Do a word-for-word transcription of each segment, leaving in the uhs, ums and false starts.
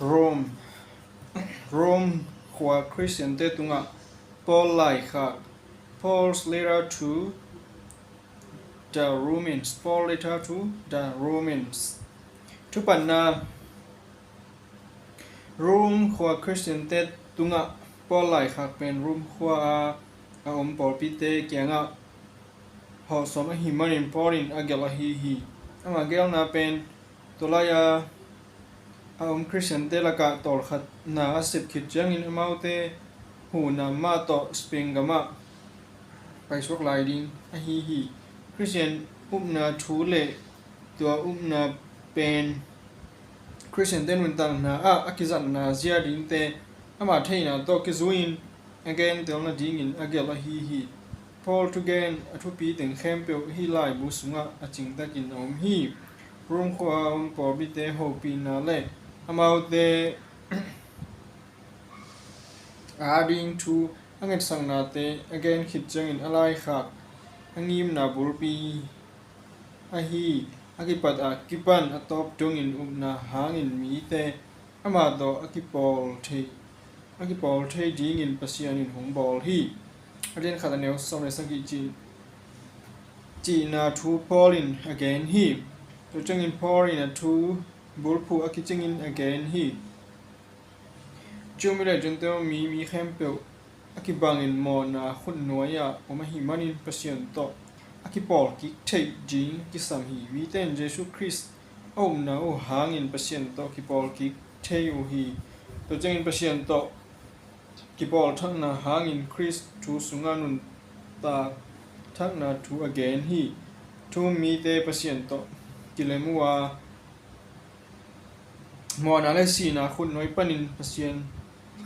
Rome, Rome khua Khristiante tungah Paul laikhak, Paul's letter to the Romans, Paul letter to the Romans. Thupatna. Rome khua Khristiante tungah Paul laikhak pen Rome khua a a om pawlpite kiangah hawhsawm ahih manin Paul in a gelh ahi hi. Ama gelhna pen tua lai-a a om Khristiante lakah tawlkhatna a sep khit ciangin amaute huhna mah tawh Spain gamah paisuak lai ding ahi hi. Khristian upna thu le tua upna pen Khristiante nuntakna ah a kizatna zia dingte ama theihna tawh kizui-in a gentel nadingin a gelh ahi hi. Paul thugen a thupi teng khempeuh hih laibu sungah a cingtakin a om hi. Rome khua a om pawlpite hopihna le amaute ading thu a ngetsaknate a gen khit ciangin a laikhak a ngimna bulpi ahi a kipat a kipan a tawp dongin upna hangin mite amah tawh a kipawl thei, a kipawl thei dingin Pasian in hong bawl hi. A lian khat a neu sawm le sagih cih, cihna thu Paul in a gen hi. Tua ciangin Paul in a thu bulphuh a kicingin a gen hi. Jew mi le Gentile mi, mi khempeuh a kibangin mawhna khutnuai-ah om ahih manin Pasian tawh a kipawl kik theih ding kisam hi. Mite in Jesu Khrist a upna uh hangin Pasian tawh kipawl kik thei uh hi. Tua ciangin Pasian tawh kipawl thakna hangin Khrist thu sungah nuntak thakna thu a gen hi. Thu-um mite Pasian tawh kilem uh a, mawhna le sihna khutnuai panin Pasian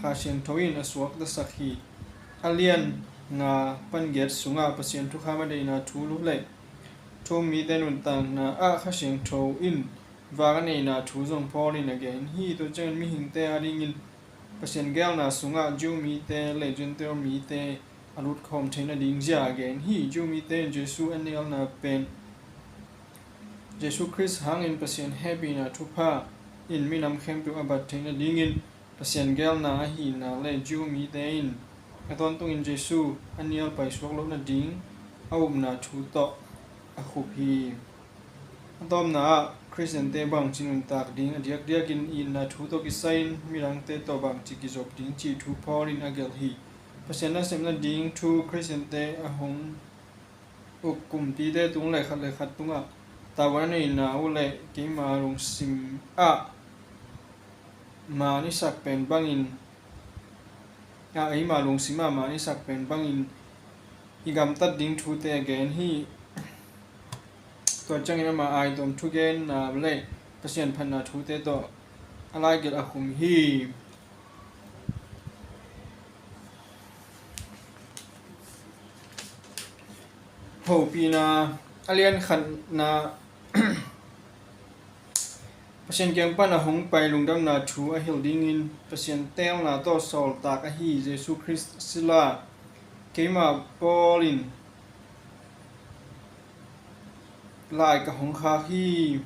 Kha Siangtho in a suaktasak hi. A lian nga pan giat sungah Pasian thukham a deihna thu le thu-um mite nuntakna ah Kha Siangtho in vak a neihna thu zong Paul in a gen hi. Tua ciangin mihingte adingin Pasian gelhna sungah Jew mite le Gentile mite a lutkhawm theih nading zia a gen hi. Jew mite in Jesu a nialna pen Jesu Khrist hangin Pasian hehpihna thupha in minam khempeuh a bat theih nadingin Pasian gelhna ahihna le Jew mite in a tawntungin Jesu a nial paisuak loh nading a upna thu tawh a khup hi. A tawpna ah Khristiante bangci nuntak ding a diakdiakin itna thu tawh kisai-in midangte tawh bangci kizop ding cih thu Paul in a gelh hi. Pasian nasep nading thu Khristiante a hong uk kumpite tung le khat le khat tungah tavuan a neihna uh le keima lungsim ah man i sak pen bangin, ah, eima lungsim ah man i sak pen bangin i gamtat ding thute a gen hi. Tua ciangin ama aitawm thugenna le Pasian phatna thute tawh a laigelh a khum hi. Hopihna, a lian khatna, Pasian kiang pan a hong pai lungdamna thu a hilh dingin Pasian teelna tawh sawltak ahi Jesu Khrist sila keima Paul in lai ka hong khak hi.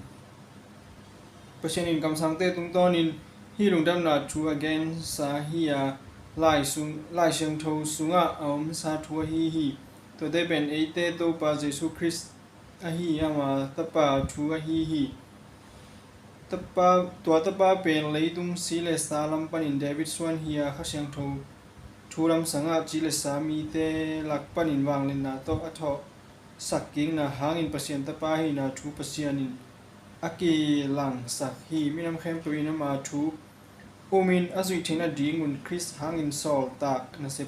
Pasian in kamsangte tungtawnin hih lungdamna thu a gensa hi a, lai sung, Lai Siangtho sungah a omsa thu ahi hi. Tuate pen eite Topa Jesu Khrist ahi ama tapa thu ahi hi. Tapa, tua tapa pen leitung si le sa lam panin David suan hi a, Kha Siangtho thu lamsangah ci le sa mite lak panin vangliatna tawh a thawh sak kikna hangin Pasian tapa ahihna thu Pasian in a kilangsak hi. Minam khempeuh in ama thu umin a zuih theih nadingun Khrist hangin sawltak nasep,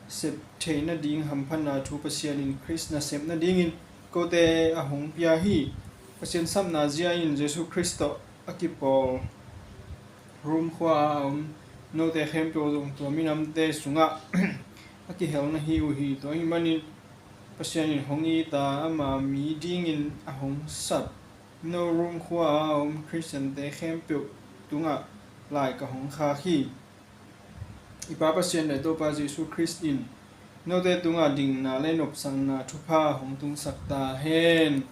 sep theih nading hamphatna thu Pasian in Khrist nasep nadingin kote a hong pia hi. Pasian sapna zia in Jesu Khrist tawh a kipawl Rome khua a om note khempeuh zong tua minamte sungah a kihel na hi uh hi. Tua ahih manin Pasian in hong it a, ama mi dingin a hong sap no Rome khua a om Khristiante khempeuh tungah lai ka hong khak hi. I Pa Pasian le Topa Jesu Khrist in note tungah dingna le nopsakna thupha hong tungsak ta hen.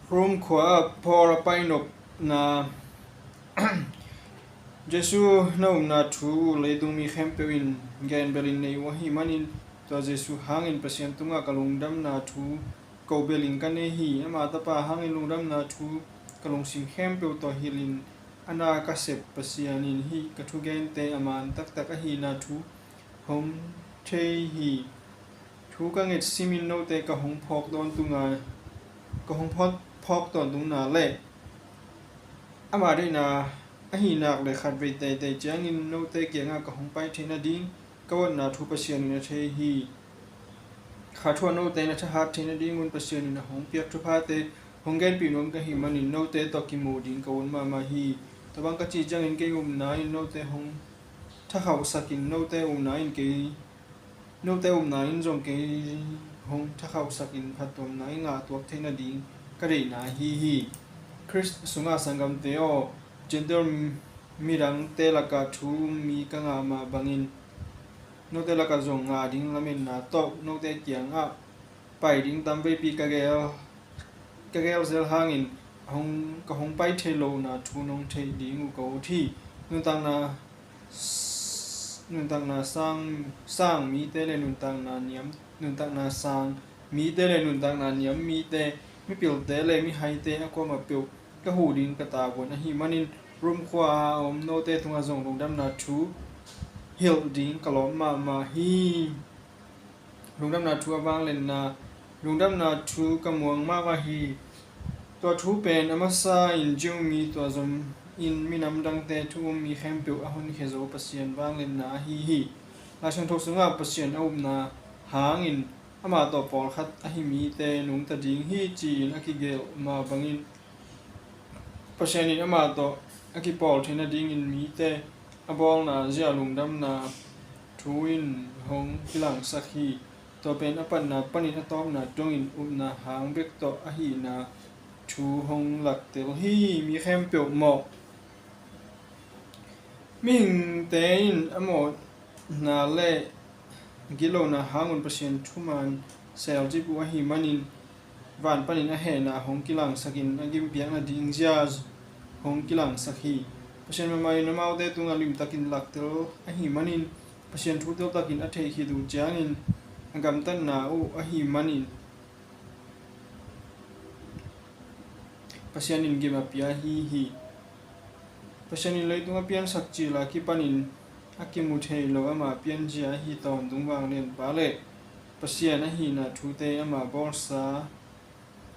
Rome khua ah Paul a painop na Jesu na upna thu leitung mi khempeuh in gen belin nei uh ahih manin, tua Jesu hangin Pasian tungah ka lungdamna thu ko belin ka nei hi. Ama tapa hangin lungdamna thu ka lungsim khempeuh tawh hilhin a na ka sep Pasian in hih ka thugente a man taktak ahihna thu hong thei hi. Thu ka nget simin note ka hong phawk tawntunga, ka hong phawk, phawk tawntungna le ama deihna ahi nak le khatvei teitei ciangin note kiangah ka hong pai theih nading ka utna thu Pasian in a thei hi. Kha thu ah note na thahat theih nadingun Pasian in a hong piak thuphate hong genpih nuam ka hih manin note tawh kimu ding ka ut mahmah hi. Tua bang ka cih ciangin kei upna in note hong thakhauhsakin note upna in kei, note upna in zong kei hong thakhauhsakin phattuamna i ngah tuak theih nading ka deihna ahi hi. Khrist sungah sanggamte aw, Gentile midangte lakah thu um mi ka ngah mah bangin note lakah zong ngah ding lametna tawh note kiangah pai ding tamveipi ka geel, ka geel zel hangin hong, ka hong pai thei lohna thu nong theih ding uh ka ut hi. Nuntakna, nuntakna sang, sang mite le nuntakna niam, nuntakna sang mite le nuntakna niam mite, mipilte le mihaite a kuamah peuh ka huh ding ka tavuan ahih manin Rom khua a om note tungah zong lungdamna thu hilh ding ka lawm mahmah hi. Lungdamna thu a vangliatna, lungdamna thu ka muang mahmah hi. Tua thu pen a masa in Jew mi tua zom in minam dangte thu um mi khempeuh a honkhia zo Pasian vangliatna ahi hi. Lai Siangtho sungah Pasian a upna hangin amah tawh pawlkhat ahi mite nungta ding hi ci-in a kigelh mah bangin Pasian in amah tawh a kipawl theih nadingin mite a bawlna zia lungdamna thu in hong kilangsak hi. Tua pen a patna panin a tawpna dongin upna hang bek tawh ahihna thu hong laktel hi. Mi khempeuh mawh. Mihingte in a mawhna le gitlohna hangun Pasian thuman seelcip uh ahih manin van panin a hehna hong kilangsakin a gimpiak nading zia hong kilangsak hi. Pasian mahmah in amaute tungah limtakin laktel ahih manin Pasian thu teltakin a theih khit uh ciangin a gamtatna uh ahih manin Pasian in gim a pia ahi hi. Pasian in leitung a piansak cil a kipanin a kimu thei lo ama pianzia ahi tawntung vanglianpa le Pasian ahihna thute ama bawlsa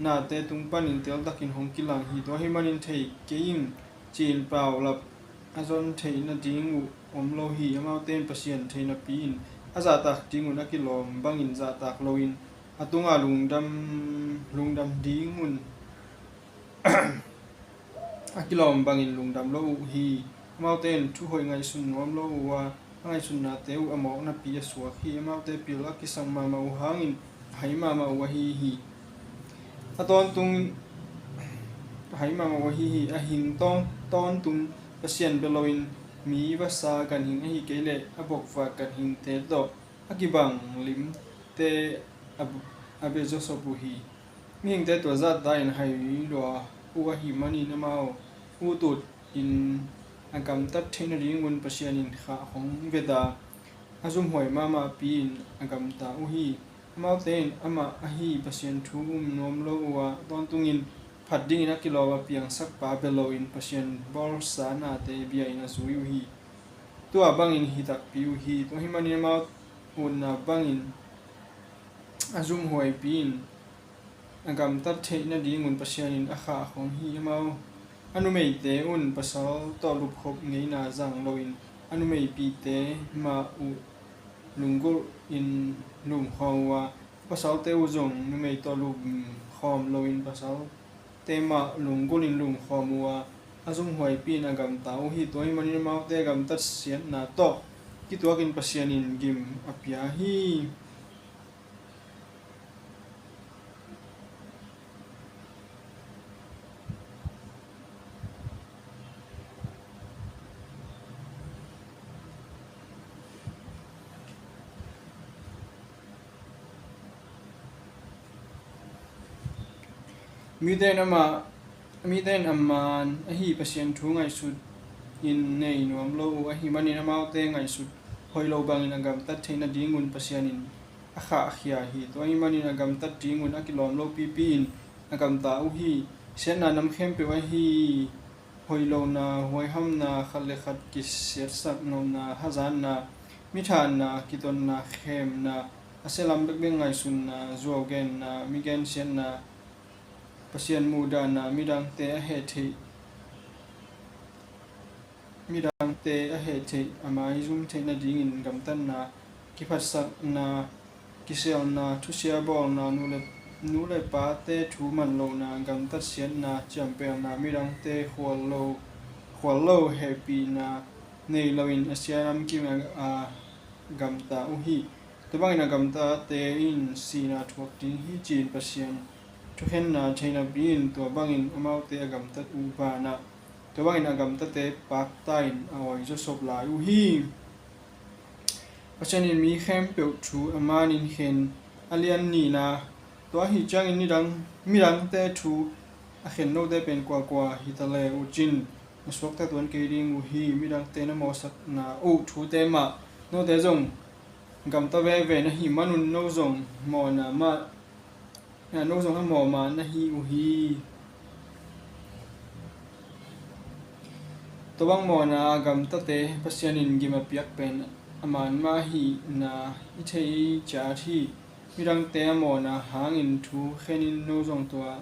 nate tung panin teltakin hong kilang hi. Tua ahih manin thei kei ing ci-in paulap a zon theih nading uh om lo hi. Amaute in Pasian thei napi-in a zahtak dingun a kilawm bangin zahtak loin a tungah lungdam, lungdam dingun a kilawm bangin lungdam lo uh hi. Amaute in thuhoih ngaihsun nuam lo uh a, a ngaihsutnate uh a mawk napi a suak hi. Amaute pil a kisam mahmah uh hangin a hai mahmah uh ahi hi. A tawntung, a hai mahmah uh ahi hi. A hing tawn, tawntung Pasian bia loin mi vasa ganhing ahi kei leh a bokvak ganhingte tawh a kibang limte a, a bia zawsop uh hi. Mihingte tua zahta in hai lua uh ahih manin amau utut in a gamtat theih nadingun Pasian in khah hong vet a, a zumhuai mahmahpi-in a gamta uh hi. Amaute in amah ahi Pasian thu um nuam lo uh a, tawntungin phat dingin a kilawm a piangsakpa bia loin Pasian bawlsa nate bia-in a zui uh hi. Tua bangin hi takpi uh hi. Tua ahih manin amau utna bangin a zumhuaipi-in a gamtat theih nadingun Pasian in a khah khong hi. Amau a numeite un pasal tawh lupkhop ngeina zang loin a numeipite mah uh lunggulhin lumkhawm uh a, pasalte uh zong numei tawh lumkhawm loin pasalte mah lunggulhin lumkhawm uh a, a zumhuaipi-in a gamta uh hi. Tua ahih manin amaute gamtat siatna tawh kituakin Pasian in gim a pia hi. Mite in amah A mite in a man ahi Pasian thu ngaihsut in nei nuam lo uh ahih manin amaute ngaihsut hoih lo bangin a gamtat theih nadingun Pasian in a khahkhia hi. Tua ahih manin a gamtat dingun a kilawm lopipi in a gamta uh hi. Siatna nam khempeuh ahi hoih lohna, huaihamna, khat le khat kisiatsak nopna, hazatna, mithanna, kitotna, khemna, a sia lam bekbek ngaihsunna, zuau genna, mi gensiatna, Pasian muhdahna, midangte a heh theih, midangte a heh theih, a maizum theih nadingin gamtatna, kiphatsakna, kisialna, thusia bawlna, nu le, nu le pate thu man lohna, gamtat siatna, ciampelna, midangte khual lo, khual lo hehpihna nei loin a sia lam kim a, a gamta uh hi. Tua bangin a gamtate in sihna thuak ding hi ci-in Pasian thukhenna thei napi-in tua bangin amaute a gamtat uh banah tua bangin a gamtate pakta-in a awi zawsop lai uh hi. Pasian in mi khempeuh thu a manin khen, a lian nihna, tua ahih ciangin nidang, midangte thu a khen note pen kuakua hi ta le uh cin, na suakta tuan kei ding uh hi. Midangte na mawhsakna uh thute mah note zong gamta veve na hih manun no zong mawhna mah, no zong a mawh mah na hi uh hi. Tua bang mawhna a gamtate Pasian in gim a piak pen a man mah ahihna i thei ciat hi. Midangte a mawhna hangin thu khenin no zong tua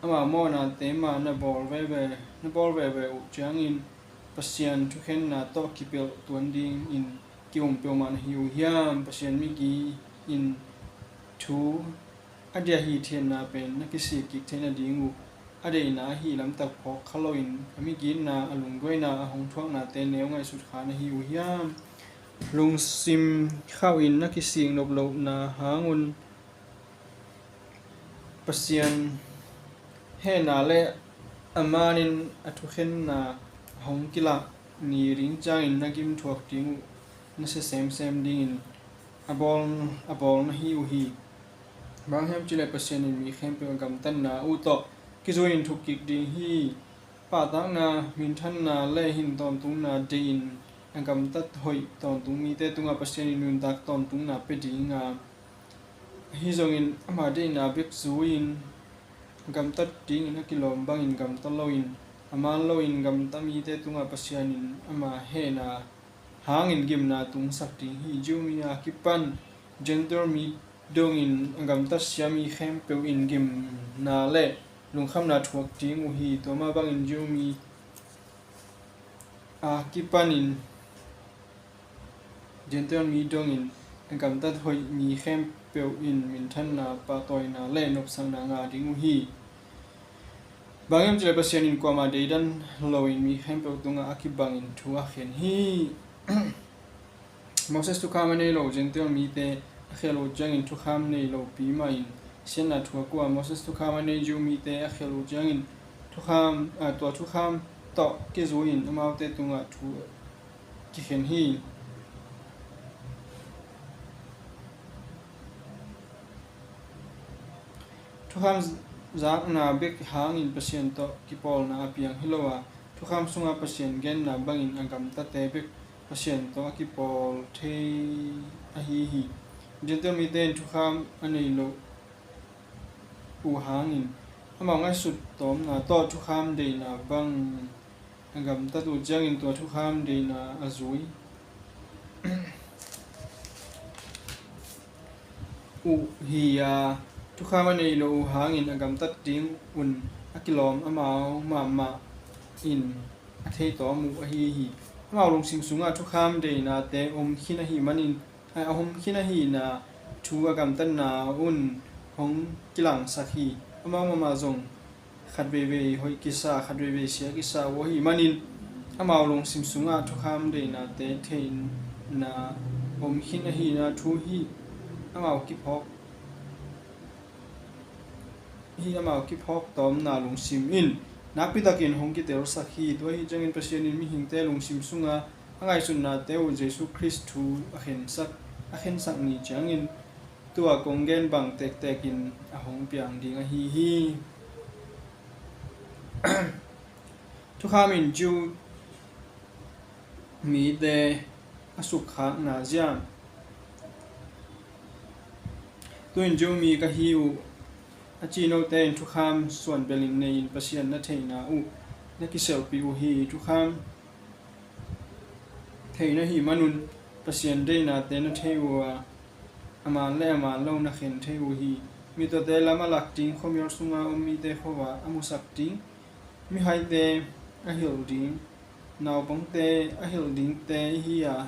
ama mawhnate mah na bawl veve, na bawl veve uh ciangin Pasian thukhenna tawh kipelh tuan dingin ki-um peuhmah na hi uh hiam? Pasian migi in thu a dia hi theihna pen na kisik kik theih nading uh a deihna ahi lamtak phawk kha loin a migitna, a lungduaina, a hong thuaknate neu ngaihsut kha na hi uh hiam? Lungsim khauhin na kisik nop lohna hangun Pasian hehna le a manin a thukhenna a hong kilak ni ding ciangin na gim thuak ding uh na sia semsem dingin a bawl, a bawl na hi uh hi. Bang hiam cileh Pasian in mi khempeuh a gamtatna uh tawh kizui in thuk kik ding hi. Pahtakna, minthanna le hin tawntungna deihin a gamtat hoih tawntung mite tungah Pasian in nuntak tawntungna pia dinga, ahi zongin ama deihna bek zui-in a gamtat dingin a kilawm bangin gamta loin, a man loin gamta mite tungah Pasian in ama hehna hangin gimna tungsak ding hi. Jew mi a kipan Gentile mi dongin a gamtat sia mi khempeuh in gimna le lungkhamna thuak ding uh hi. Tua mah bangin Jew mi a kipanin Gentile mi dongin a gamtat hoih mi khempeuh in minthanna, pahtawina le nopsakna ngah ding uh hi. Bang hiam cileh Pasian in kuamah deidan loin mi khempeuh tungah a kibangin thu a khen hi. Moses thukham a nei lo Gentile mite a khel uh ciangin thukham nei lopi mahin siatna thuak uh a, Moses thukham a nei Jew mite a khel uh ciangin thukham, a, tua thukham tawh kizui-in amaute tungah thu kikhen hi. Thukham zakna bek hangin Pasian tawh kipawlna a piang hi lo a, thukham sunga Pasian genna bangin a gamtate bek Pasian tawh a kipawl thei ahi hi. Gentile mite in thukham a nei lo uh hangin amau ngaihsut tawmna tawh thukham deihna bang a gamtat uh ciangin tua thukham deihna a zui uh hi a, thukham a nei lo uh hangin a gamtat ding un a kilawm amau mahmah in a theitawm uh ahi hi. Amau lungsim sungah thukham deihnate om khin ahih manin, a om khin ahihna thu a gamtatna un hong kilangsak hi. Amau mahmah zong khat veivei hoih kisa, khat veivei sia kisa uh ahih manin amau lungsim sungah thukham deihnate theihna om khin ahihna thu hi. Amau kiphawk hi. Amau kiphawk tawmna lungsim in nakpitakin hong kitelsak hi. Tua ahih ciangin Pasian in mihingte lungsim sunga a ngaihsutnate uh Jesu Khrist thu a khensak, a khensak ni ciangin tua kong gen bang tektekin a hong piang ding ahi hi. Thukham in Jew mite a sukkhakna ziam. Tu-in Jew mi ka hi uh a ci note in thukham suanbelin nei-in Pasian na theihna uh na kiselpih uh hi. Thukham theih na hih manun Pasian deihnate na thei uh a, a man le a man lo na khen thei uh hi. Mituate lam a lak ding, khuamial sunga om mite khuava a musak ding, mihaite a hilh ding, naupangte a hilh dingte i hi a,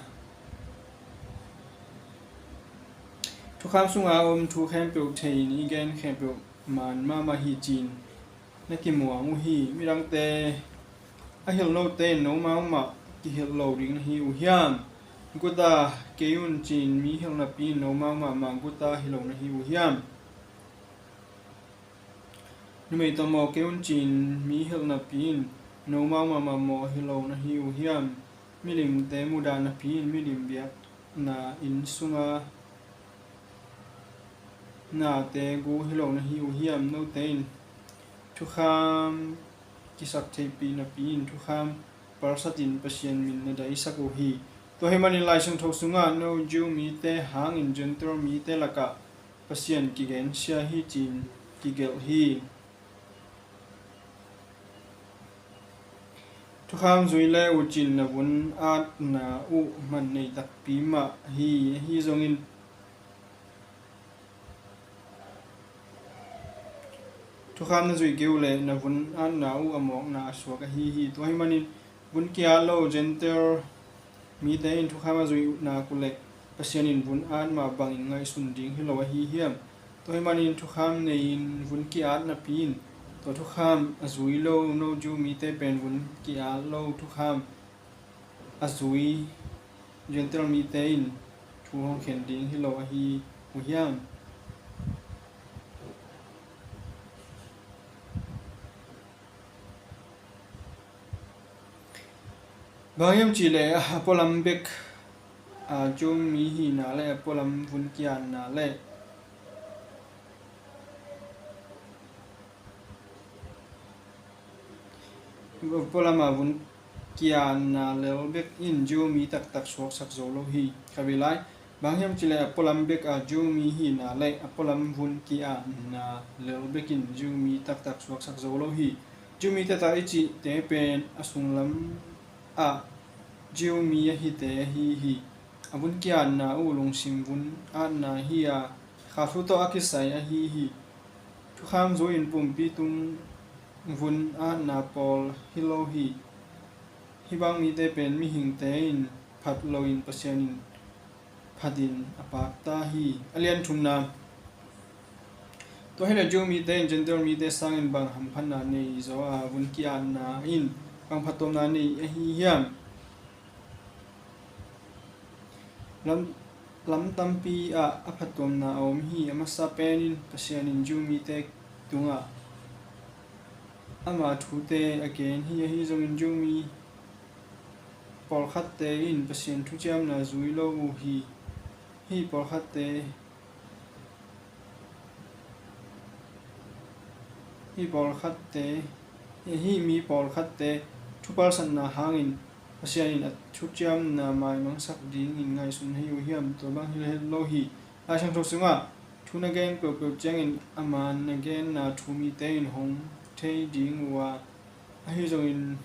thukham sunga om thu khempeuh thei-in i gen khempeuh man mahmah hi ci-in na kimuang uh hi. Midangte a hilh note in nomau mah kihilh lo ding na hi uh hiam? Guta kei un ci-in mi hilh napi in nomau mahmah guta hi lo na hi uh hiam? Numei tawh mawh kei un ci-in mi hilh napi in nomau mahmah mawh hi lo na hi uh hiam? Milimte mudah napi in milim biakna inn sunga nate gu hi lo na hi uh hiam? Note in thukham kisaktheihpih napi in thukham palsatin Pasian min na daisak uh hi. Tua ahih manin Lai Siangtho sungah no Jew mite hangin Gentile mite lakah Pasian kigensia hi ci-in kigelh hi. Thukham zui le uh cin na vun atna uh man nei takpi mah hi. Ahi zongin thukham na zuih kei uh leh na vun atna uh a mawkna a suak ahi hi. Tua ahih manin vun ki-at lo Gentile mite in thukham a zuih nak uh leh Pasian in vun at mah bangin ngaihsun ding hi lo ahi hiam? Tua ahih manin thukham nei-in vun ki-at napi in tua thukham a zui lo no Jew mite pen vun ki-at lo thukham a zui Gentile mite in thu hong khen ding hi lo ahi uh hiam? Bang hiam cih leh a pualam bek a Jew mi hihna le a pualam vun ki-atna le a pualam a vun ki-atna lel bek in Jew mi taktak suaksak zo lo hi. Khatvei lai, bang hiam cih leh a pualam bek a Jew mi hihna le a pualam vun ki-atna lel bek in Jew mi taktak suaksak zo lo hi. Jew mi taktak i cihte pen a sunglam ah Jew mi ahite ahi hi. A vun ki-atna uh lungsim vun atna hi a, kha thu tawh a kisai ahi hi. Thukham zui-in pumpi tung vun atna pawl hi lo hi. Hih bang mite pen mihingte in phat loin Pasian in phatin a pakta hi. A lian thumna, tua hileh Jew mite in Gentile mite sangin bang hamphatna nei zaw a, vun ki-atna in bang phattuamna nei ahi hiam? Lam, lam tampi ah a phattuamna a om hi. A masa penin Pasian in Jew mite tungah ama thute a gen hi. Ahi zongin Jew mi pawlkhatte in Pasian thuciamna zui lo uh hi. Hih pawlkhatte Hih pawlkhatte, hih mi pawlkhatte thupalsatna hangin Pasian in a thuciamna maimangsak dingin ngaihsun ahi uh hiam? Tua bang hi het lo hi. Lai Siangtho sungah thu na gen peuhpeuh ciangin a man na genna thu mite in hong thei ding uh a, ahi zongin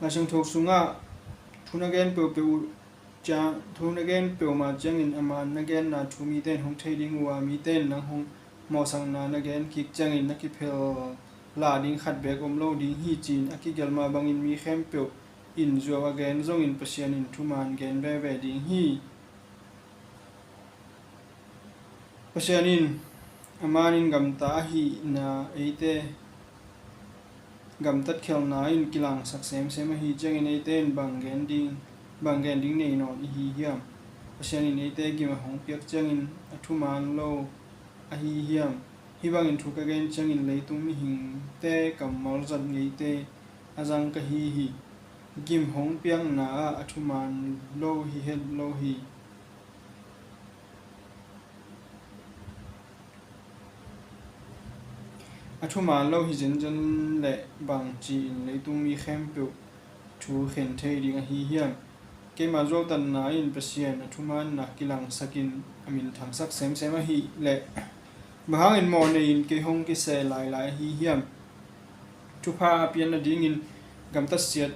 Lai Siangtho sungah thu na gen peuhpeuh uh ciang, thu na gen peuhmah ciangin a man na genna thu mite in hong thei ding uh a, mite in nang hong mawhsakna na gen kik ciangin na kiphel lah ding khat beek om lo ding hi, ci-in a kigelh mah bangin mi khempeuh in zuau a gen zongin Pasian in thuman gen veve ding hi. Pasian in a man in gamta ahihna eite gamtat khialhna in kilangsak semsem ahi ciangin eite in bang gen ding, bang gen ding nei nawn i hi hiam? Pasian in eite gim a hong piak ciangin a thuman lo ahi hiam? Hih bangin thu ka gen ciangin leitung mihingte kammal zat ngeite a zang ka hi hi. Gim hong piakna ah a thuman lo hi het lo hi. A thuman lo hi zenzen leh bang ci-in leitung mi khempeuh thu khen thei ding ahi hiam? Keima zuautanna in Pasian a thumanna kilangsakin a minthangsak semsem ahih leh bang hangin mawh nei-in kei hong kiseh lailai ahi hiam? Thupha a pian nadingin gamtat sia,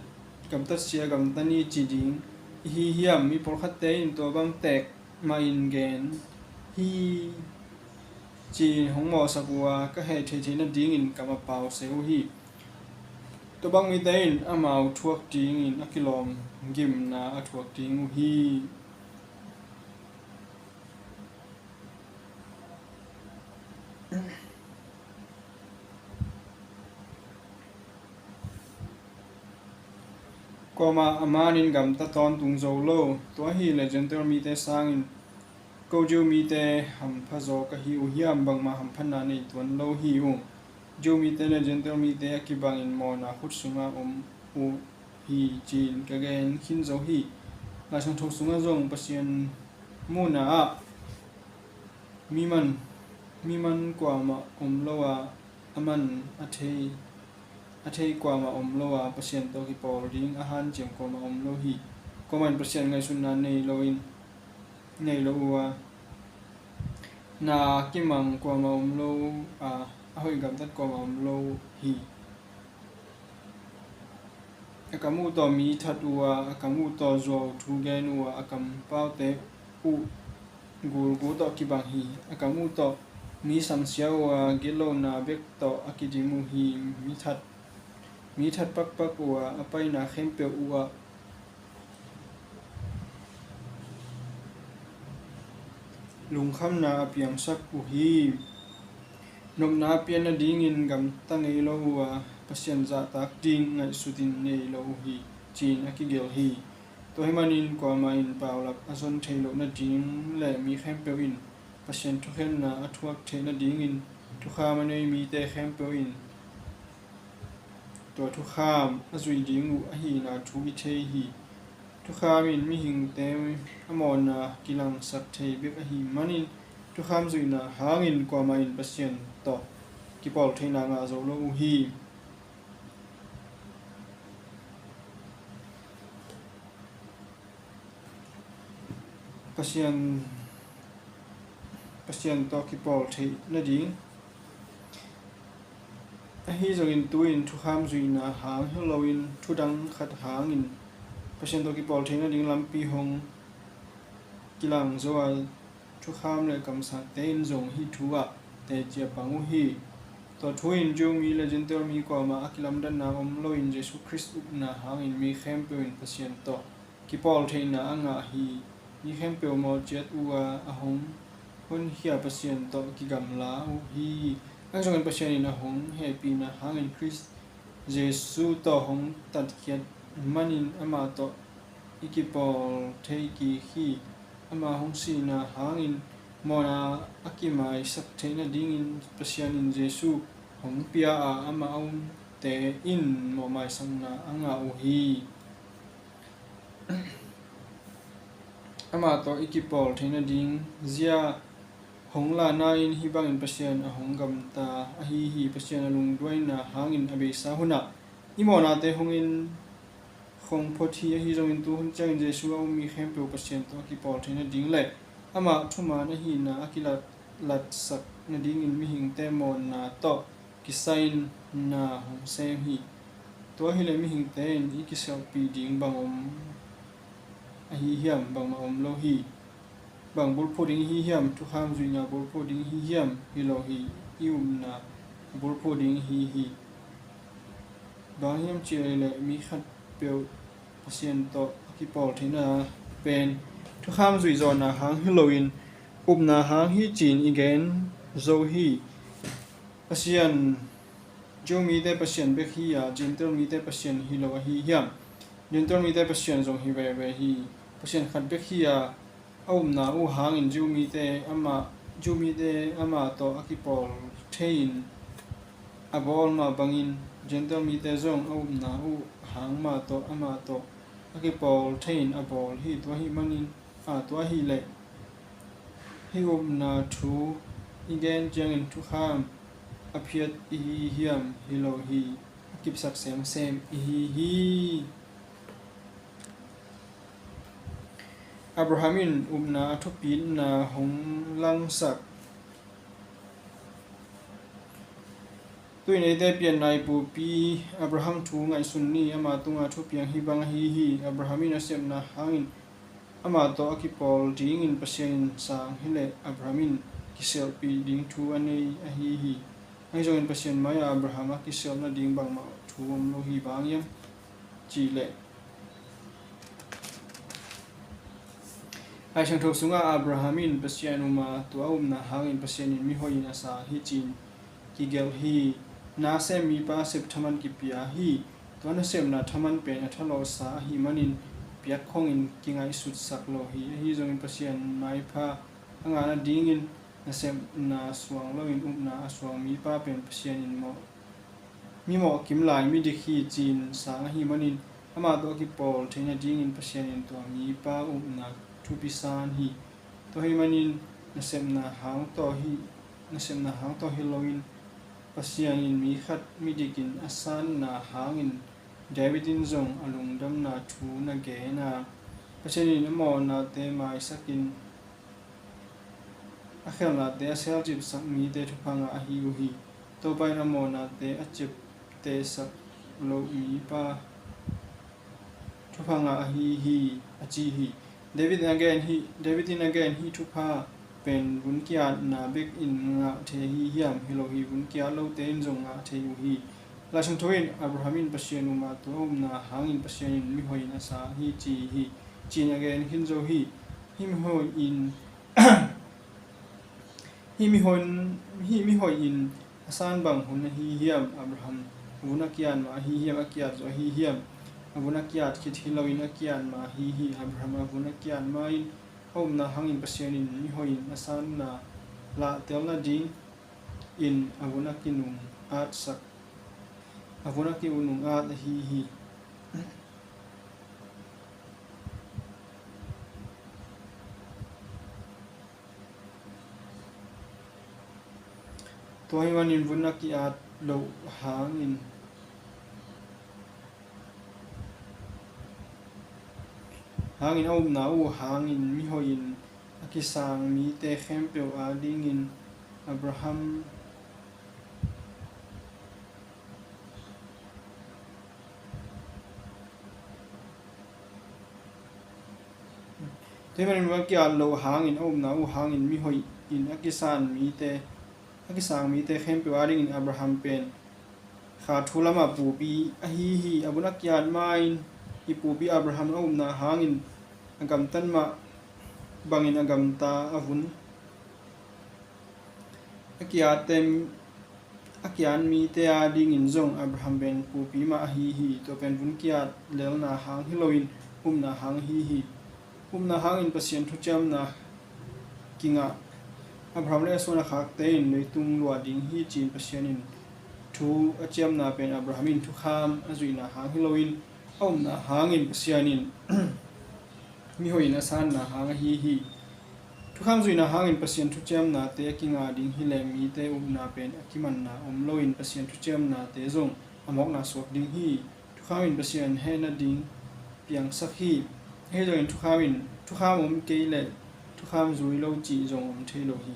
gamtat sia gamta ni ci ding i hi hiam? Mi pawlkhatte in tua bang tek mahin gen hi ci-in hong mawhsak uh a, ka heh theithei nadingin kam a pau se uh hi. Tua bang mite in amau thuak dingin a kilawm gimna a thuak ding uh hi. Kuamah a manin gamta tawntung zo lo, tua ahih leh Gentile mite sangin ko Jew mite hampha zaw ka hi uh hiam? Bangmah hamphatna nei tuan lo hi ung. Jew mite le Gentile mite a kibangin mawhna khut sungah om uh hi ci-in ka gen khin zo hi. Lai Siangtho sungah zong Pasian muhna ah mi man, mi man kuamah om lo a, a man a thei, a thei kuamah om lo a, Pasian tawh kipawl ding a hanciam kuamah om lo hi. Kuamah in Pasian ngaihsutna nei lo in, nei lo uh a, na kimang kuamah om lo a, a hoih gamtat kuamah om lo hi. A kam uh tawh mi that uh a, a kam uh tawh zuau thu gen uh a, a kampaute uh gulgu tawh kibang hi. A kam uh tawh mi samsia uh a, gitlohna bek tawh a kidim uh hi. Mi that, mi that pakpak uh a, a paina khempeuh uh ah lungkhamna a piangsak uh hi. Nopna a pian nadingin gamta ngei lo uh a, Pasian zahtak ding ngaihsutin nei lo uh hi, ci-in a kigelh hi. Tua ahih manin kuamah in paulap a zon thei loh nading le mi khempeuh in Pasian thukhenna a thuak theih nadingin thukham a nei mite khempeuh in tua thukham a zuih ding uh ahihna thu i thei hi. Thukham in mihingte a mawhna kilangsak thei bek ahih manin thukham zuihna hangin kuamah in Pasian tawh kipawl theihna ngah zo lo uh hi. Pasian, Pasian tawh kipawl theih nading. Ahi zongin tu-in thukham zuihna hang hi loin thudang khat hangin Pasian tawh kipawl theih nading lampi hong kilang zo a, thukham le kamsangte in zong hih thu ah teci a pang uh hi. Tua thu in Jew mi le Gentile mi kuamah a kilamdanna om loin Jesuh Khrist upna hangin mi khempeuh in Pasian tawh kipawl theihna a ngah hi. Mi khempeuh mawh ciat uh a, a hong honkhia Pasian tawh kigamla uh hi. Ahi zongin Pasian in a hong hehpihna hangin Khrist Jesuh tawh hong tatkhiat manin amah tawh i kipawl thei kik hi. Ama hong sihna hangin mawhna a kimaisak theih nadingin Pasian in Jesuh hong pia a, amah a umte in mawhmaisakna a ngah uh hi. Amah tawh i kipawl theih nading zia hong lahna in hih bangin Pasian a hong gamta ahi hi. Pasian a lungduaina hangin a beisa hunah i mawhnate hong in khong phot hi. Ahi zongin tu hun ciangin Jesuh a um mi khempeuh Pasian tawh a kipawl theih nading le amah thuman ahihna a kilatsak nadingin mihingte mawhna tawh kisai-in na hong sem hi. Tua hileh mihingte in i kisialhpih ding bang om ahi hiam? Bangmah om lo hi. Bang bulphuh ding ihi hiam? Thukham zuihna bulphuh ding ihi hiam? Hi lo hi. I upna bulphuh ding ihi hi. Bang hiam cih leh mi khatpeuh Pasian tawh a kipawl theihna pen thukham zuih zawhna hang hi loin upna hang hi ci-in i gen zo hi. Pasian, Jew mite Pasian bek hi a, Gentile mite Pasian hi lo ahi hiam? Gentile mite Pasian zong hi veve hi. Pasian khat bek hi a, a upna uh hangin Jew mite amah Jew mite amah tawh a kipawl thei-in a bawl mah bangin Gentile mite zong a upna uh hang mah tawh amah tawh a kipawl thei-in a bawl hi. Tua ahih manin, a, tua ahih leh hih upna thu i gen ciangin thukham a phiat i hi hiam? Hi lo hi. A kipsak semsem i hi hi. Abraham in upna a thupitna hong langsak. Tu-in eite pianna i pupi Abraham thu ngaihsun ni. Ama tunga thupiang hih bang ahi hi. Abraham in a sepna hangin amah tawh a kipawl dingin Pasian in sang hi leh Abraham in kisialhpih ding thu a nei ahi hi. Ahi zongin Pasian mai-ah Abraham a kisialh nading bangmah thu om lo hi. Bang hang hiam cih leh, Lai Siangtho sungah Abraham in Pasian um a, tua a upna hangin Pasian in mihoihin a sa hi ci-in kigelh hi. Na sem mipa sep thaman kipia hi. Tua nasepna thaman pen a thalawhsa ahih manin piak khongin kingaihsutsak lo hi. Ahi zongin Pasian maipha a ngah nadingin nasepna suang loin upna a suang mipa pen Pasian in mawh, mi mawhkim lai midik hi ci-in sang ahih manin amah tawh a kipawl thei nadingin Pasian in tua mipa upna thupi san hi. Tua ahih manin nasepna hang tawh hi, nasepna hang tawh hi loin Pasian in mi khat midikin a sanna hangin David in zong a lungdamna thu na gen a, Pasian in a mawhnate maisakin a khelhnate a selcipsak mite thupha ngah ahi uh hi. Topa in a mawhnate a ciaptehsak loh mipa thupha ngah ahi hi, a ci hi. David in a gen hi, David in a gen hih thupha pen vun kiatna bekin ngah thei ahi hiam? Hi lo hi, vun kiat lote in zong ngah thei uh hi. Lai Siangtho in Abraham in Pasian um a, tua upna hangin Pasian in mihoihin a sa hi ci hi, ci-in a gen khin zo hi. Hih mihoihin, hih mihoihin, hih mihoihin a san bang hun ahi hiam? Abraham vun a kiat ma ahi hiam, a kiat zawh ahi hiam? A vun a kiat khit hi loin a kiat ma ahi hi. Abraham a vun a kiat ma-in a upna hangin Pasian in mihoihin a sanna lahtel nadingin a vun a kinung atsak, a vun a kinung at ahi hi. Tua ahih manin vun a ki-at loh hangin, hangin a upna uh hangin mihoihin a kisang mite khempeuh adingin Abraham Tua ahih manin vun a ki-at loh hangin a upna uh hangin mihoihin a kisan mite, a kisang mite khempeuh adingin Abraham pen kha thu lamah pupi ahi hi. A vun a ki-at ma-in i pupi Abraham a upna hangin a gamtat mah bangin a gamta a vun a ki-atte, a ki-at mite adingin zong Abraham pen pupi mah ahi hi. Tua pen vun kiat lelna hang hi loin upna hang ahi hi. Upna hangin Pasian thuciamna kingah Abraham le a suan a khakte in leitung luah ding hi ci-in Pasian in thu a ciamna pen Abraham in thukham a zuihna hang hi loin a upna hangin Pasian in mihoihin a sanna hang ahi hi. Thukham zuihna hangin Pasian thuciamnate a kingah ding hi leh mite upna pen a kimanna om loin Pasian thuciamnate zong a mawkna suak ding hi. Thukham in Pasian heh nading piangsak hi. Ahi zongin thukham in, thukham om kei leh thukham zui lo cih zong om thei lo hi.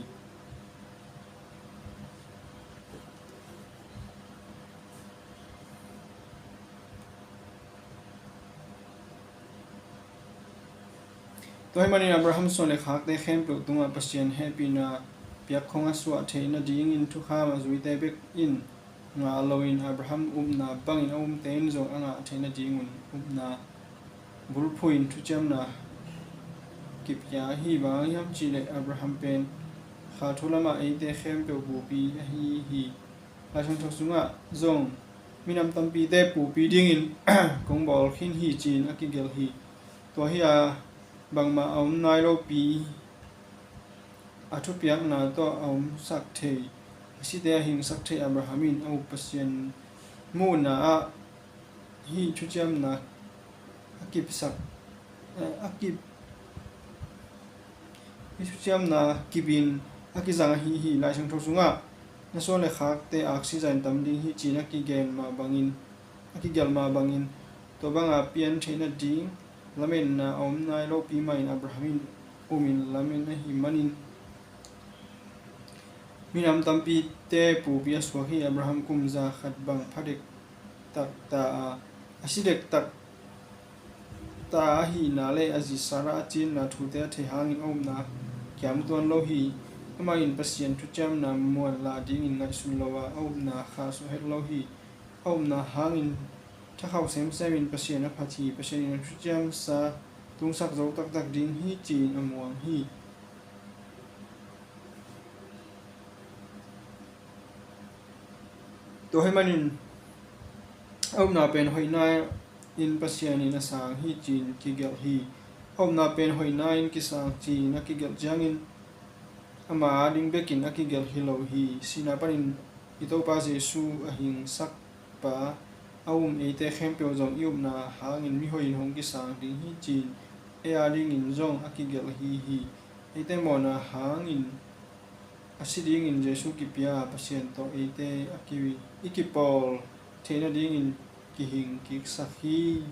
Tua ahih manin Abraham suan le khakte khempeuh tungah Pasian hehpihna piak khong a suah theih nadingin thukham a zuite bek in ngah loin Abraham upna bangin a umte in zong a ngah theih nadingun upna bulphuhin thuciamna kipia hi. Bang hang hiam cih leh Abraham pen kha thu lamah eite khempeuh pupi ahi hi. Lai Siangtho sungah zong minam tampite pupi dingin kong bawl khin hi ci-in a kigelh hi. Tua hi a, bangmah a om nai lopi a thupiakna tawh a omsak thei, a site a hingsak thei Abraham in a up Pasian muhna ah hih thuciamna a kipsak, eh, a kip, hih thuciamna kipin a kizang ahi hi. Lai Siangtho sungah na suan le khakte aksi zain tam ding hi ci-in a kigen mah bangin, a kigelh mah bangin, tua banga pian theih nading lametna a om nai lopi mahin Abraham in umin lamen ahih manin, minam tampite pupi a suak hi. Abraham kum za khat bang pha dektak ta a, a si dektak ta ahihna le a zi Sarah a cinna thute a theih hangin a upna kiam tuan lo hi. Amah in Pasian thuciamna muanlah dingin ngaihsun lo a, a upna khahsuah het lo hi. A upna hangin thakhauh semsemin Pasian a phat hi. Pasian in a thuciamsa tungsak zo taktak ding hi ci-in a muang hi. Tua ahih manin a upna pen hoihna in Pasian in a sang hi ci-in kigelh hi. A upna pen hoihna in kisang ci-in a kigelh ciangin ama ading bekin a kigelh hi lo hi. Sihna panin i Topa Jesuh a hingsakpa a um eite khempeuh zong i upna hangin mihoih in hong kisang ding hi ci-in ei adingin zong a kigelh ahi hi. Eite mawhna hangin a si dingin Jesuh kipia Pasian tawh eite a ki, i kipawl theih nadingin kihing kiksak hi.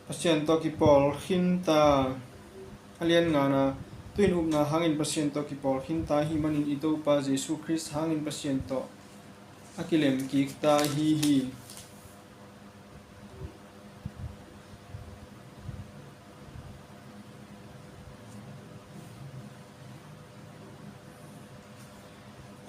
Pasian tawh kipawl khinta. A lian ngana, tu-in upna hangin Pasian tawh kipawl khinta ahih manin i Topa Jesuh Khrist hangin Pasian tawh a kilem kikta ahi hi.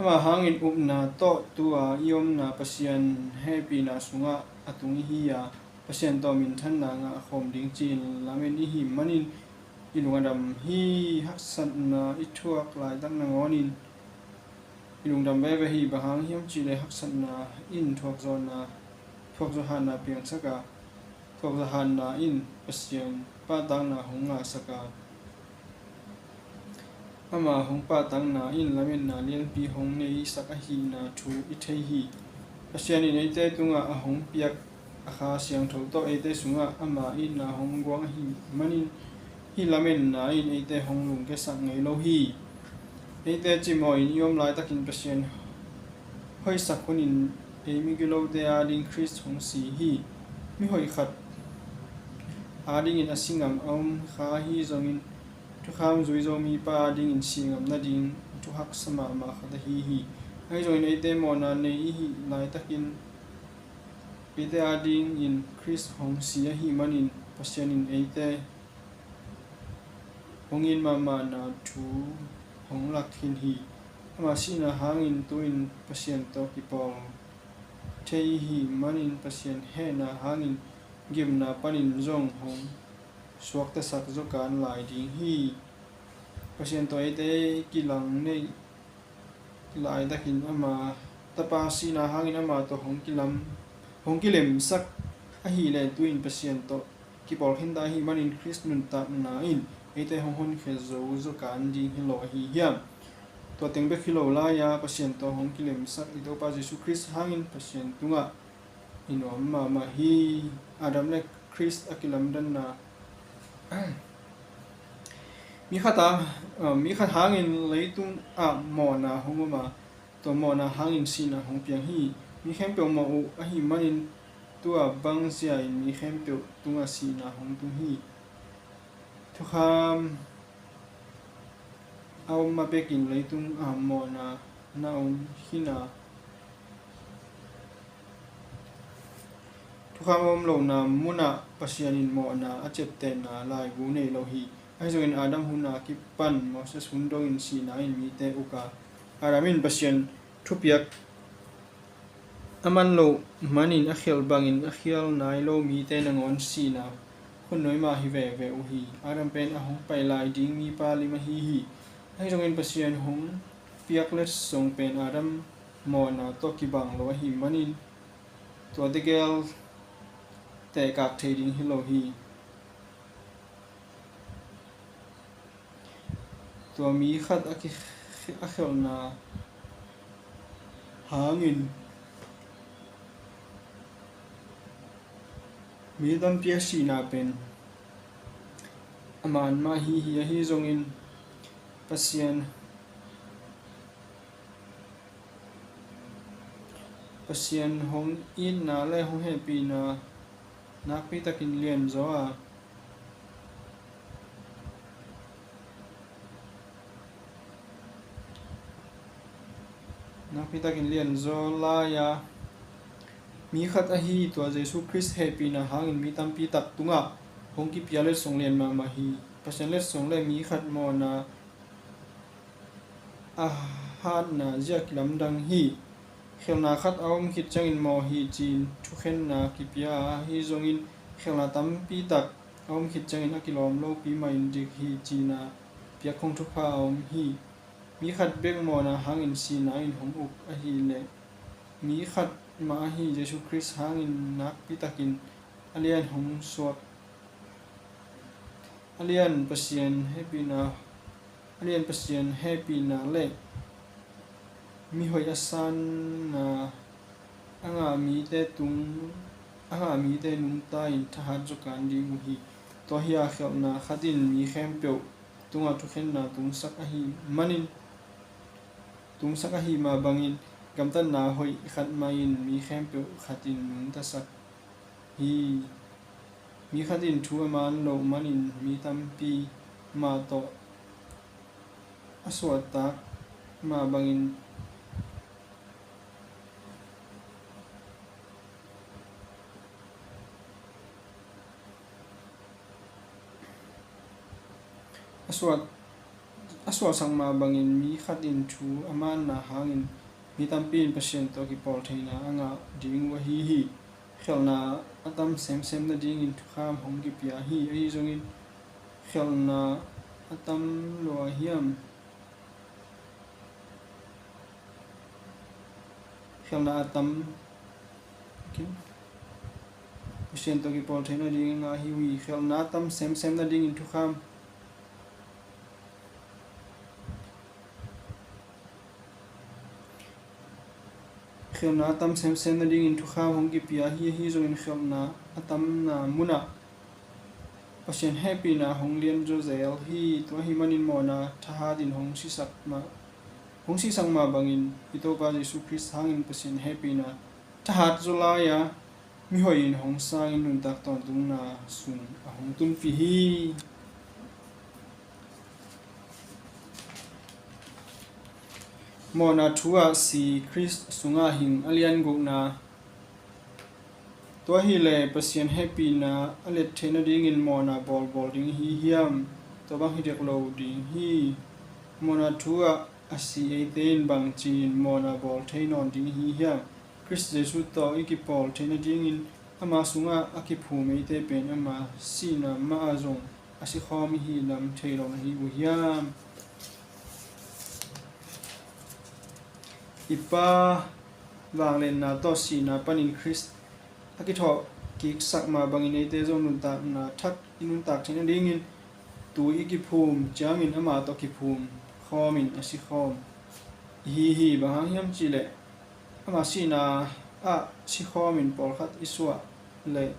Ama hangin upna tawh tua i omna Pasian hehpihna sungah a tung ihi a, Pasian tawh minthanna ngah khawm ding ci-in lamen ihih manin i lung a dam hi. Haksatna i thuak laitak nangawnin i lungdam veve hi. Bang hang hiam cihleh haksatna in thuakzawhna, thuakzawh hatna piangsak a, thuakzawh hatna in Pasian pahtakna hong ngahsak a, ama hong pahtakna in lametna lianpi hong neisak ahihna thu i thei hi. Pasian in eite tungah a hong piak a Kha Siangtho tawh eite sungah ama itna hong guang ahih manin hih lametna in eite hong lungkiasak ngei lo hi. Eite cimawhin i om laitakin Pasian hoihsak hunin ei migilote ading Khrist hong si hi. Mihoih khat adingin a si ngam a om kha ahi zongin thukham zui zo mipa adingin si ngam nading thuhaksa mahmah khat ahi hi. Ahi zongin eite mawhna nei ihih laitakin eite adingin Khrist hong si ahih manin Pasian in eite hong it mahmahna thu hong lak khin hi. Ama sihna hangin tu-in Pasian tawh kipawl thei ihih manin Pasian hehna hangin gimna panin zong hong suaktasak zawkan lai ding hi. Pasian tawh eite kilang neih laitakin ama Tapa sihna hangin ama tawh hong kilam, hong kilemsak ahih leh tu-in Pasian tawh kipawl khinta ahih manin Khrist nuntakna in eite hong honkhia zo zawkan ding hi lo ahi hiam? Tua teng bek hi lo lai-a Pasian tawh hong kilemsak i Topa Jesuh Khrist hangin Pasian tungah i nuam mahmah hi. Adam le Khrist a kilamdanna. Mi khat a, mi khat hangin leitung ah mawhna hong om a, tua mawhna hangin sihna hong piang hi. Mi khempeuh mawh uh ahih manin tua bang zia-in mi khempeuh tungah sihna hong tung hi. Thukham a om ma bekin leitung ah mawhna na om khin a, thukham a om lohna munah Pasian in mawhna a ciaptehna laibu nei lo hi. Ahi zongin Adam hun a kipan Moses hun dongin sihna in mite uk a, Adam in Pasian thupiak a man loh manin a khialh bangin a khial nai lo mite nangawn sihna khutnuai mah hi veve uh hi. Adam pen a hong pai lai ding mipa lim ahi hi. Ahi zongin Pasian hong piak letsong pen Adam mawhna tawh kibang lo ahih manin tua tegel tehkak thei ding hi lo hi. tua mi khat a ki-, a khelhna hangin mi tampi a sihna pen a man mah hi hi. Ahi zongin Pasian, Pasian hong itna le hong hehpihna nakpi takin lianzaw a, nakpi takin lianzaw lai-a, mi khat ahi tua Jesu Khrist hehpihna hangin mi tampi tak tungah hong kipia letsong lian mahmah hi. Pasian letsong le mi khat mawhna a hatna zia kilamdang hi. Khelhna khat a om khit ciangin mawh hi ci-in thukhenna kipia a, ahi zongin khelhna tampi tak a om khit ciangin a kilawm lopi mahin dik hi ci-in a piak khong thupha a om hi. Mi khat bek mawhna hangin sihna in hong uk ahileh, mi khat mah ahi Jesu Khrist hangin nakpi takin a lian hong suak, a lian Pasian hehpihna, a lian Pasian hehpihna le mihoih a sanna a ngah mite tung, a ngah mite nungta in thahat zaw kan ding uh hi. Tua hi a, khelhna khat in mi khempeuh tungah thukhenna tungsak ahih manin, tungsak ahih mah bangin gamtatna hoih khat mah in mi khempeuh khat in nungtasak hi. Mi khat in thu a man loh manin mi tampi mah tawh a suahtak mah bangin a suah, a suahsak mah bangin mi khat in thu a manna hangin mi tampi in Pasian tawh kipawl theihna a ngah ding uh ahi hi. Khelhna a tam semsem nadingin thukham hong kipia hi. Ahi zongin khelhna a tam lua hiam? Khelhna a tam, Pasian tawh kipawl theihna ding a ngah hi uh hi. Khelhna a tam semsem nadingin thukham, khelhna a tam semsem nadingin thukham hong kipia hi. Ahi zongin khelhna a tamna munah Pasian hehpihna hong lianzaw zel hi. Tua ahih manin mawhna thahat in hong sisak mah, hong sisak mah bangin i Topa Jesu Khrist hangin Pasian hehpihna thahat zaw lai-a, mihoih in hong sangin nuntak tawntungna sung a hong tunpih hi. Mawhna thu ah si, Khrist sungah hing, a lian gukna. Tua hileh Pasian hehpihna a let theih nadingin mawhna bawlbawl ding ihi hiam? Tua bang hi dek lo ding hi. Mawhna thu ah a si eite in bangci-in mawhna bawl thei nawn ding ihi hiam? Khrist Jesu tawh i kipawl theih nadingin ama sungah a kiphum eite pen ama sihna mah ah zong a sikhawm ihi lam thei lo na hi uh hiam? I Pa vangliatna tawh sihna panin Khrist a kithawh kiksak mah bangin eite zong nuntakna thak i nuntak theih nadingin tu i kiphum ciangin amah tawh kiphum khawmin a sikhawm ihi hi. Bang hang hiam cihleh ama sihna ah sikhawmin pawlkhat i suah leh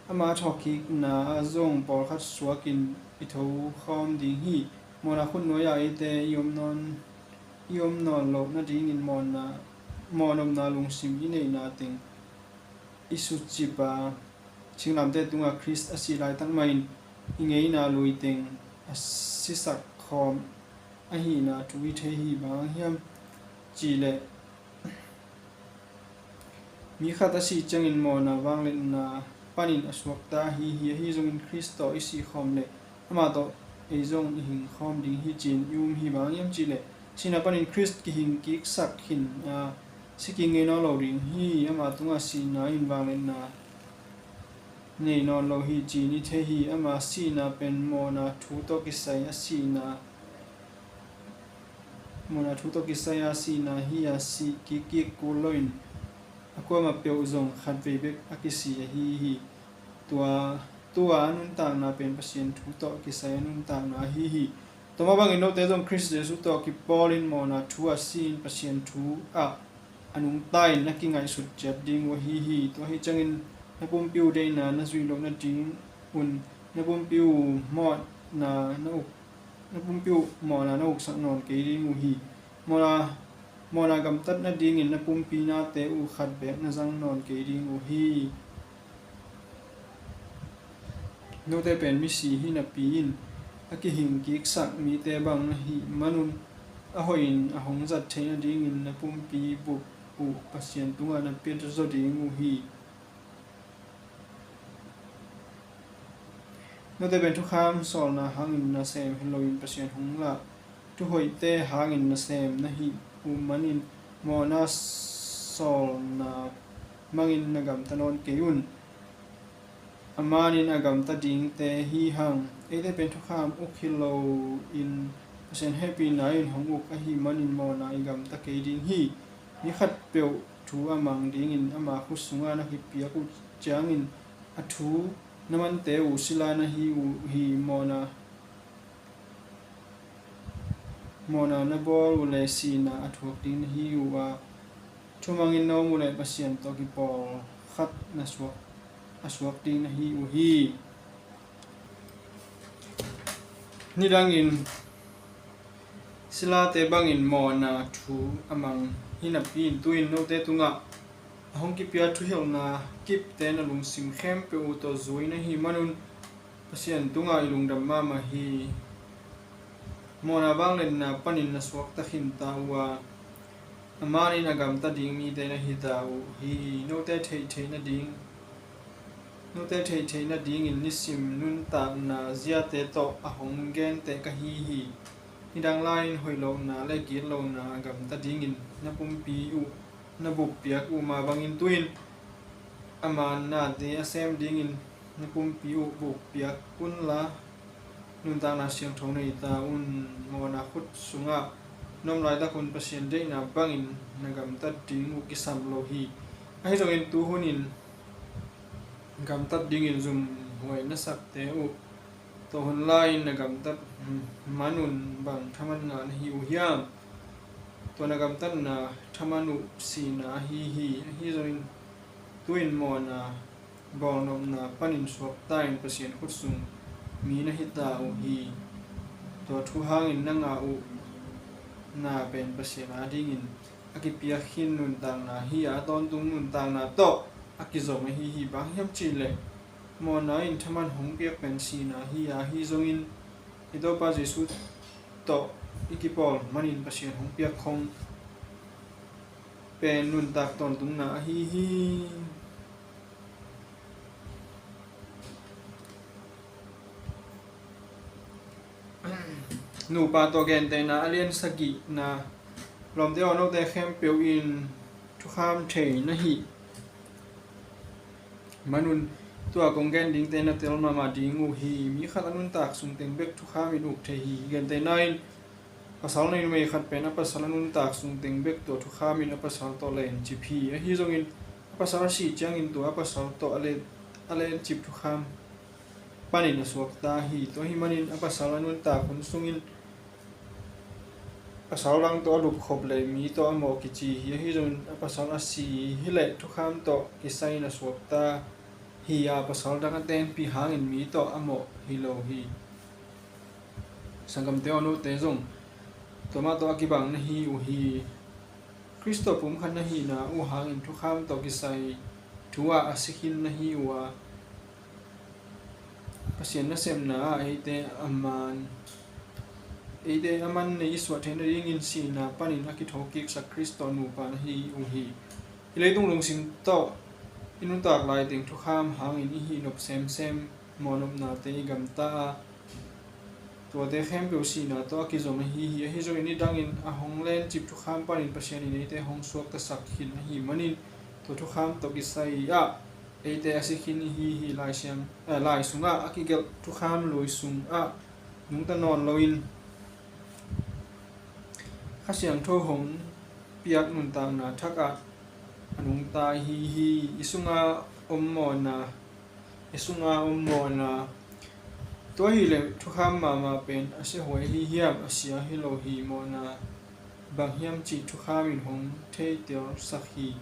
ama thawhkikna ah zong pawlkhat suakin i thokhawm ding hi. Mawhna khutnuai-ah eite i om nawn, i om nawn loh nadingin mawhna, mawhnopna lungsim i neihna teng i sucip a, singlamteh tungah Khrist a sih laitak mahin i ngeina lui teng a sisak khawm ahihna thu i thei hi. Bang hang hiam cihleh mi khat a sih ciangin mawhna vangliatna panin a suakta ahi hi. Ahi zongin Khrist tawh i sihkhawm leh amah tawh ei zong i hingkhawm ding hi ci-in i um hi. Bang hang hiam cihleh sihna panin Khrist kihing kiksak khin a, si kik ngei nawn lo ding hi. Ama tungah sihna in vangliatna nei nawn lo hi ci-in i thei hi. Ama sihna pen mawhna thu tawh kisai a sihna, mawhna thu tawh kisai a sihna hi a, sih kikkik kul loin a kuamah peuh zong khatvei bek a kisi ahi hi. Tua, tua a nuntakna pen Pasian thu tawh kisai a nuntakna ahi hi. Tua mah bangin note zong Khrist Jesuh tawh kipawlin mawhna thu a si-in Pasian thu ah a nungta-in na kingaihsut ciat ding uh ahi hi. Tua ahi ciangin na pumpi uh deihna na zuih loh nadingun na pumpi uh mawhna na uk, na pumpi uh mawhna na uksak nawn kei ding uh hi. Mawhna, mawhna gamtat nadingin na pumpi nate uh khat beek na zang nawn kei ding uh hi. Note pen misi hi napi-in a kihingkiksak mite bang na hih manun a hoihin a hong zat theih nadingin na pumpi bup uh Pasian tungah na pia zaw ding uh hi. Note pen thukham sawlna hangin nasem hi loin Pasian hong lah thuhoihte hangin nasem na hih uh manin mawhna sawlna mangin na gamta nawn kei un. A manin a gamta dingte hi hang. Eite pen thukham uk hi loin Pasian hehpihna in hong uk ahih manin mawhna i gamta kei ding hi. Mi khatpeuh thu a mang dingin ama khut sungah na kipiak uh ciangin a thu na mante uh sila na hi uh hi. Mawhna, mawhna na bawl uh leh sihna a thuak ding na hi uh a, thumangin na om uh leh Pasian tawh kipawl khat na suak, a suak ding na hi uh hi. Nidangin silate bangin mawhna thu a mang hi napi-in tu-in note tungah a hong kipia thuhilhna kipte na lungsim khempeuh uh tawh zui na hih manun Pasian tungah i lungdam mahmah hi. Mawhna vangliatna panin na suakta khinta uh a, a manin a gamta ding mite na hita uh hi. Note theihtheih nading, note theihtheih nadingin nisim nuntakna ziate tawh a hong genteh ka hi hi. Nidang lai-in hoihlohna le gitlohna a gamta dingin na pumpi uh na buppiak uh mah bangin tu-in a mannate a sem dingin na pumpi uh buppiak unla nuntakna siangtho nei ta un. Mawhna khut sungah na om laitakun Pasian deihna bangin na gamtat ding uh kisam lo hi. Ahi zongin tuhunin gamtat dingin zumhuai na sakte uh tawh hun lai-in na gamtat manun bang thaman ngah na hi uh hiam? Tua na gamtatna thaman uh sihna ahi hi. Ahi zongin tu-in mawhna bawlnopna panin suakta-in Pasian khut sung mi na hita uh hi. Tua thu hangin na ngah uh na pen Pasian adingin a kipiak khin nuntakna hi a, a tawntung nuntakna tawh a kizom ahi hi. Bang hiam cihleh mawhna in thaman hong piak pen sihna hi a, ahi zongin i Topa Jesuh tawh i kipawl manin Pasian hong piak khong pen nuntak tawntungna ahi hi. Nupa tawh gentehna a lian sagihna. Lawmte aw, note khempeuh in thukham thei na hih manun tua kong gen dingte na tel mahmah ding uh hi. Mi khat a nuntak sung teng bek thukham in uk thei hi. Gentehna in pasal nei numei khat pen a pasal a nuntak sung teng bek tua thukham in a pasal tawh lencip hi. Ahi zongin a pasal a sih ciangin tua a pasal tawh a len, a lencip thukham panin a suakta hi. Tua ahi manin a pasal a nuntak hun sungin pasal dang tawh a lupkhop leh mi tawh a mawh kici hi. Ahi zongin a pasal a si hileh thukham tawh kisai-in a suakta hi a, pasal dang a tenpih hangin mi tawh a mawh hi lo hi. Sanggamte aw, note zong tua mah tawh a kibang na hi uh hi. Khrist tawh pumkhat na hihna uh hangin thukham tawh kisai thu-ah a si khin na hi uh a, Pasian nasepna ah eite a man, eite a man nei i suah theih nadingin sihna panin a kithokiksak Khrist tawh nupa na hi uh hi. I leitung lungsim tawh i nuntak laiteng thukham hangin i hih nop semsem mawhnopnate i gamta a, tuate khempeuh sihna tawh a kizom ahi hi. Ahi zongin nidangin a hong lencip thukham panin Pasian in eite hong suaktasak khin ahih manin tua thukham tawh kisai-ah eite a si khin i hi hi. Lai Siang, eh, Lai sungah a kigelh thukham lui sungah nungta nawn loin Kha Siangtho hong piak nuntakna thakah a nungta i hi hi. I sunga om mawhna, i sunga om mawhna Tua hileh thukham mahmah pen a siahuai ahi hiam? A sia hi lo hi. Mawhna bang hiam cih thukham in hong theitelsak hi.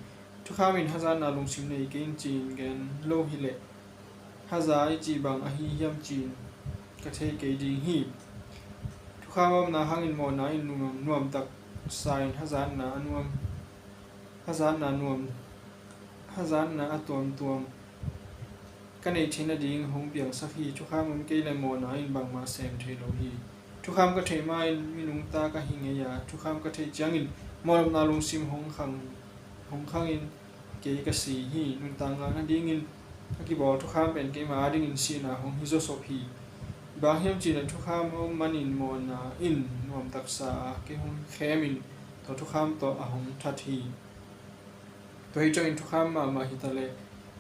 Thukham in hazatna lungsim nei kei in ci-in gen lo hileh, haza i cih bang ahi hiam ci-in ka thei kei ding hi. Thukham omna hangin mawhna in nuam, nuamtak sa in hazatna a nuam, hazatna nuam, hazatna a tuamtuam ka neih theih nading hong piangsak hi. Thukham om kei leh mawhna in bangmah sem thei lo hi. Thukham ka theih ma-in mi nungta ka hi ngei a, thukham ka theih ciangin mawhnopna lungsim hong khang, hong khangin kei ka si hi. Nuntak ngah nadingin a kibawl thukham pen keima adingin sihna hong hi zawsop hi. Bang hiam cih leh thukham a om manin mawhna in nuamtak sa a, kei hong khemin tua thukham tawh a hong that hi. Tua hi ciangin thukham mahmah hi taleh,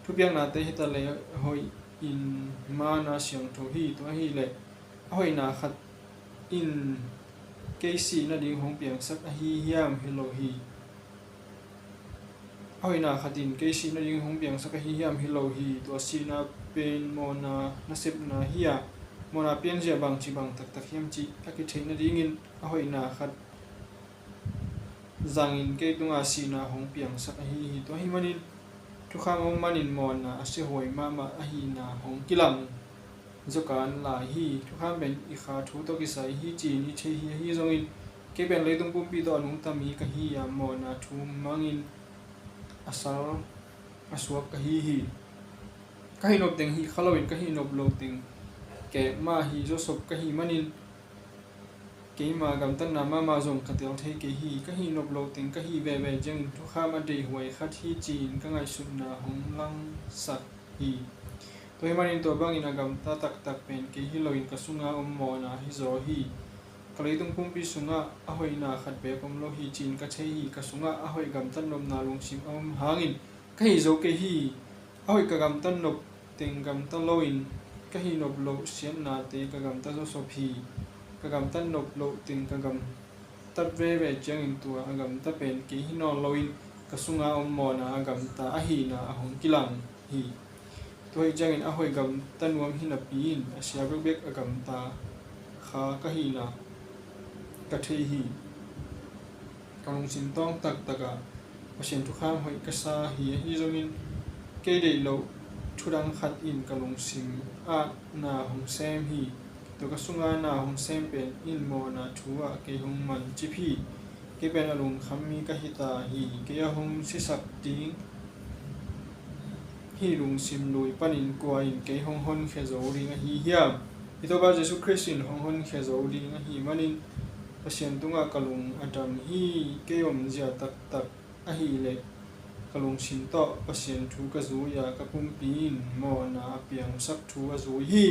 thupiaknate hi taleh hoih in mana siangtho hi. Tua hileh a hoihna khat in kei sih nading hong piangsak ahi hiam? Hi lo hi. A hoihna khat in kei sih nading hong piangsak ahi hiam? Hi lo hi. Tua sihna pen mawhna nasepna hi a, mawhna pianzia bangci bang taktak hiam cih a kitheih nadingin a hoihna khat zangin kei tungah sihna hong piangsak ahi hi. Tua hi manin thukham om manin mawhna a siahuai mahmah ahihna hong kilang zawkan lai hi. Thukham pen i kha thu tawh kisai hi ci-in i thei hi. Ahi zongin kei pen leitung pumpi tawh a nungta mi ka hi a, mawhna thu mangin a sal a suak ka hi hi. Ka hih nop teng hih kha loin ka hih nop loh teng kek mah hi zawsop ka hih manin keima gamtatna mahmah zong ka tel thei kei hi. Ka hih nop loh teng ka hih veve ciangin thukham a deihhuai khat hi ci-in ka ngaihsutna hong langsak hi. Tua hi manin tua bangin a gamta taktak pen kei hi loin ka sunga om mawhna hi zaw hi. Ka leitung pumpi sungah a hoihna khat beek om lo hi ci-in ka thei hi. Ka sungah a hoih gamtat nopna lungsim a om hangin ka hih zo kei hi. A hoih ka gamtat nop teng gamta loin ka hih nop loh siatnate ka gamta zawsop hi. Ka gamtat nop loh teng ka gamtat veve ciangin tua a gamta pen kei hi nawn loin ka sunga om mawhna a gamta ahihna a hong kilang hi. Tua hi ciangin a hoih gamta nuam hi napi-in a sia bekbek a gamta kha ka hihna ka thei hi. Ka lungsim tawng taktakah Pasian thukham hoih ka sa hi. Ahi zongin kei deih loh thudang khat in ka lungsim ah na hong sem hi. Tua ka sunga na hong sem pen in mawhna thu ah kei hong man cip hi. Kei pen a lungkham mi ka hi ta hi. Kei a hong sisak ding hih lungsim lui panin kua in kei hong honkhia zo ding ahi hiam? I Topa Jesuh Khrist in hong honkhia zo ding ahih manin Pasian tungah ka lung a dam hi. Kei omzia taktak ahih leh ka lungsim tawh Pasian thu ka zui a, ka pumpi in mawhna a piangsak thu a zui hi.